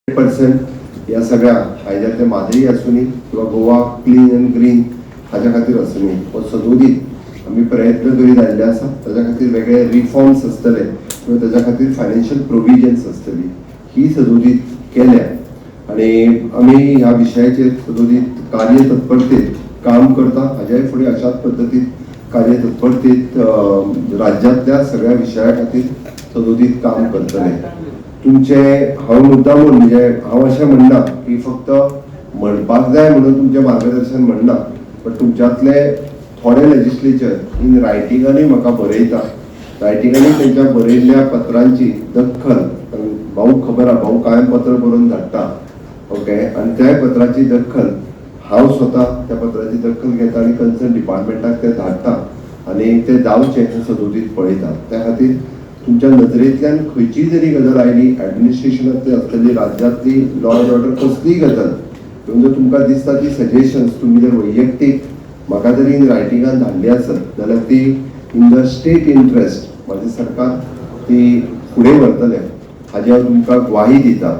100% ह्या सगळ्या आयदर ते म्हादई आसुनी किंवा गोवा क्लीन अँड ग्रीन हाज्या खातीर आसुनी, हो सदोदीत आमी प्रयत्न करीत आयिल्ले आसा. ताज्या खातीर वेगळे रिफॉर्म्स आसतले किंवा ताज्या खातीर फायनान्शियल प्रोविजन्स आसतली, ही सदोदीत केल्या आनी आमी ह्या विशयाचेर सदोदीत कार्यतत्परतेत काम करता. हाज्याय फुडें अशाच पद्दतीन कार्यतत्परतेत राज्यांतल्या सगळ्या विशया खातीर सदोदीत काम करतले. तुमचे हांव मुद्दामून, म्हणजे हांव अशें म्हणना की फक्त म्हणपाक जाय म्हणून तुमचें मार्गदर्शन म्हणना, बट तुमच्यांतले थोडे लेजिस्लेचर इन रायटिंगानूय म्हाका बरयता. रायटिंगांनी तेंच्या बरयल्ल्या पत्रांची दखल, भाऊक खबर आहा, भाऊ कायम पत्र बरोवन धाडटा, ओके, आनी त्या पत्राची दखल हांव स्वता त्या पत्राची दखल घेता आनी कन्सर्न डिपार्टमेंटाक ते धाडटा आनी ते जावचें हें सदोदीत पळयता. त्या खातीर तुमच्या नदरेंतल्यान खंयचीय जरी गजाल आयली, एडमिनिस्ट्रेशनांतली आसतली, राज्यांतली लॉ अँड ऑर्डर, कसलीय गजाल म्हणजे तुमकां दिसता ती सजेशन्स तुमी जर वैयक्तीक म्हाका जरी इन रायटिंगान धाडली आसत जाल्यार ती इन the state interest म्हाजें सरकार ती फुडें व्हरतलें, हाजी हांव तुमकां ग्वाही दिता.